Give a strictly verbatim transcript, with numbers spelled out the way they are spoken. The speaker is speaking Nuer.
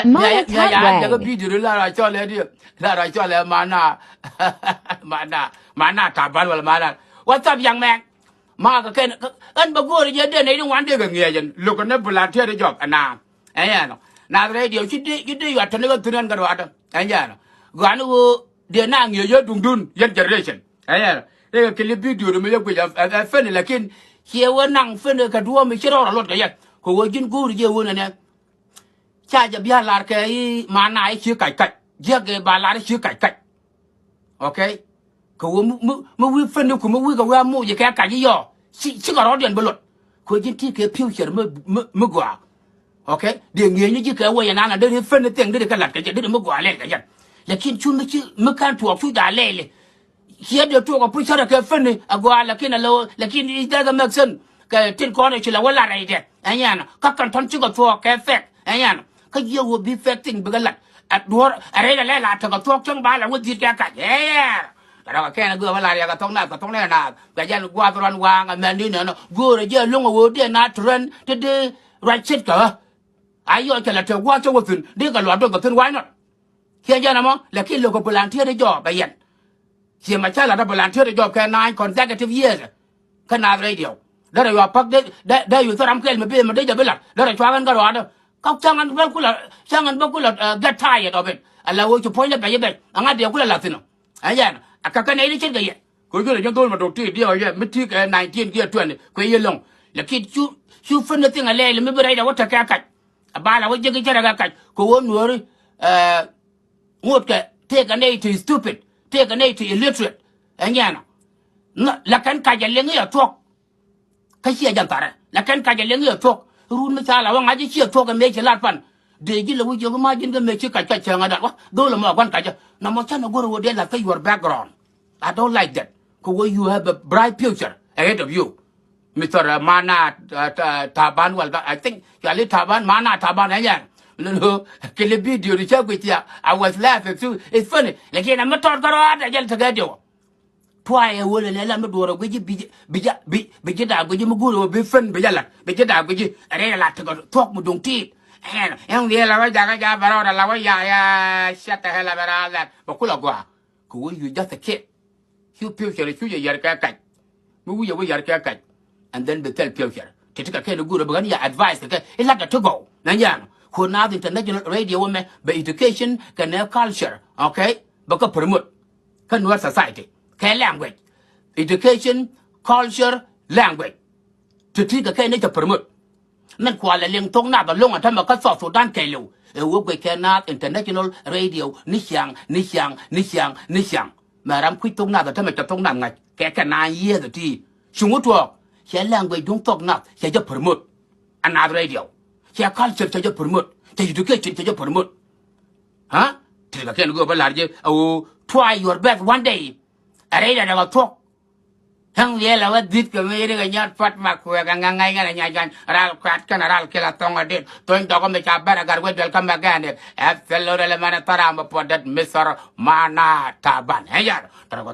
Maya Tagway. Video la ra cɔl ɛ di la ra cɔl ɛ mana mana mana Taban wala mana. What's up, young man? Ma ka kɛn ɛn ba go̱o̱r jɛ den ni wan dee ka ŋiɛc ɛn lo̱k ni volunteer job ɛna. Ɛn yɛn na radio ci dee ci dee yɔt tɛn ni ka thun ɛn ka ruat ɛn yɛn. Gɔani wo dee na ŋiɛc yɛ duŋdun yɛn generation. Ɛn yɛn dee ka kili video ni mi yɛ guic ɛ feni lakin ciɛ wä naŋ feni ka duɔ̱ɔ̱m mi ci rɔɔr a luɔt kɛ yɛn kɛ wä ji̱n go̱o̱r jɛ wä nɛnɛ. Ca jɛ bia lar kɛ i̱ mana i̱ ci kac kac jiäk i̱ ba lar i̱ ci kac kac. Okay. Kɛ wä mi wi̱i̱ feni ku mi wi̱i̱ kɛ wee a muc kɛ kac i̱ yɔ ci kɛ rɔɔdiɛn bi luɔt. Kɛ ji̱n ti kɛ future mi gɔaa. Okay. Dee ŋi̱eecni ji̱ kɛ wee yɛ nana deri feni thing deri kɛ lat kɛ jɛ deri mi gɔaa lɛl kɛ jɛ. Lakin cu mi ci mi kan tuɔɔk cu jaa lɛli. Ciɛ dee tuɔk a puc cärɛ kɛ feni a gɔaa lakin a low lakin it doesn't make sense. Kɛ tin kɔn ci la wä la rɛy dɛ ɛnyɛn kä kɛn tɔn cikɛ thuɔɔk kɛ fɛk ɛnyɛn kä jiɛ wä bi fɛk thing bikɛ lat. A duɔr a rɛy la lɛ la tekɛ thuɔɔk cäŋ ba la wä dhi̱t kɛ kac ɛyɛ. Kɛ rɔk a kɛn a göö wä la riɛk a thɔk na kɛ thɔk nɛ na kɛ jɛn guath ruan waaŋ a mɛn ni nɛn göör a jiɛ loŋ a wä dee na trend ti dee ruac ce̱tkɛ ɣä. A yɔc kɛ la tek guath cä wä thi̱n dee kɛ luaak duɔth kɛ thi̱n why not? Ciɛ jɛn ɛmɔ lakin lo̱k kɛ volunteer jɔɔk ɛ yɛn. Ciɛ ma cä lat ɛ volunteer jɔɔk kɛ nine consecutive years. Kä Naath radio derɛ yuɔ päk dee dee yuɔ thɔram kɛl mi bi mi dee jɛ bi lat derɛ cua̱k ɛn kä ruaadä. Kä cäŋ ɛn bä kulɛ cäŋ ɛn bä kulɛ get tired of it. Ala wee cu puɔ̱ny lɛ bɛc bɛc ɛŋa dee kulɛ lath thi̱n ɔ. Ɛ yɛn a kɛ kɛ nɛy ni ce̱tkɛ yɛ. Kɛ cuɛ lɛ jɛ dho̱l ma dok ti diɛ ɔ yɛ mi ti kɛ nineteen kiɛ twenty kuɛ yɛ lo̱ŋ. Lakin cu cu feni thing a lɛɛli mi bi rɛydɛ wä tekɛ kac. A bal a wä jiäk i̱ cärɛ kɛ kac kɛ wä nuääri. Ŋot kɛ tëëkɛ nɛy ti stupid tëëkɛ nɛy ti illiterate. Ɛ nyɛɛnɔ la kɛn kac a liŋ i̱ a thuɔ̱k. Kä ciɛ jɛn tharɛ la kɛn kac a liŋ i̱ a thuɔ̱k. Run mi ca la wä ŋa̱c i̱ ciɛ thuɔ̱k ɛ mëë ci lat pan. Dee ji̱ la wi̱c yɛ wä ma ji̱n kɛ mëë ci kac kac cäŋ a dat wä dho̱l ɛmɔ a gua̱n kacä. Nɔmɔ canɛ go̱r ɛ wä dee lath kä your background. I don't like that. Kɛ wä you have a bright future ahead of you. Mister Mana Taban wal I think cɔali Taban Mana Taban ɛ yɛn. Lo̱n ɣöö kili video di cä guic ya I was laughing too. It's funny. Lakin a mi tɔt kärɔa dɛ jɛl tekɛ diw. Tuay ɛ wöl ɛ lɛ la mi duɔr ɛ guic bi bi bi ji̱ daak guic mi guur ɛ wä bi fen bi jɛ lat bi ji̱ daak guic ɛ rɛy ɛ lat tekɛ thuɔ̱k mi duŋ tiit. Ɛn ɛn wiɛl ɛ wä jakä ja bɛ rɔɔdɛ la wä ya ya shut the hell up ɛ raa that bɛ kulɛ gɔaa. Kɛ wä you just a kid. Cu future cu jɛ yɛr kɛ kac. Mi wi̱cɛ wä yɛr kɛ kac. And then bi thil future ti ti kɛ kɛn i̱ gurɛ bi ɣän yɛ advice kɛ kɛ i̱ la̱t kɛ ti gɔw. Nɛ nyɛn kuɔ Naath International Radio wä mɛ bɛ education kɛ nɛ culture. Okay. Bɛ kɛ promote kä Nuer society kɛ language. Education, culture, language. Ti ti kɛ kɛn i̱ cɛ promote. Min kualɛ liŋ thok nath aloŋ a tämɛ kä South Sudan kɛɛliw. Ɛ wee guic kɛ Naath International Radio ni ciaŋ ni ciaŋ ni ciaŋ ni ciaŋ. Mɛ ram kui̱c thok nath a tämɛ cɛ thok nath ŋa̱c kɛ kɛ nine years a ti. Cuŋ wä tuɔɔk cɛ language duŋ thok nath cɛ jɛ promote. A Naath Radio cɛ culture cɛ jɛ promote cɛ education cɛ jɛ promote. Ha? Ti kɛ kɛn go̱o̱p a lar jɛ a woo try your best one day. A rɛy da dɛ kɛ thuɔ̱k. Thäŋ liɛl a wä dhi̱t kɛ mi ri kɛ nyɔt puɔt ma kuɛ kɛ ŋa̱ŋ ŋa̱c ŋa̱n a nyac gan ral kuat kɛn a ral kil a thɔŋ a dit thony dɔk mi ca bɛr a gat wä duel kä mɛ gɛn dit. Ɛ thil lo rɛl mɛn a thɔr a mi puɔt det mi thɔr ma na Taban. Ɛ yar tɔr kɔ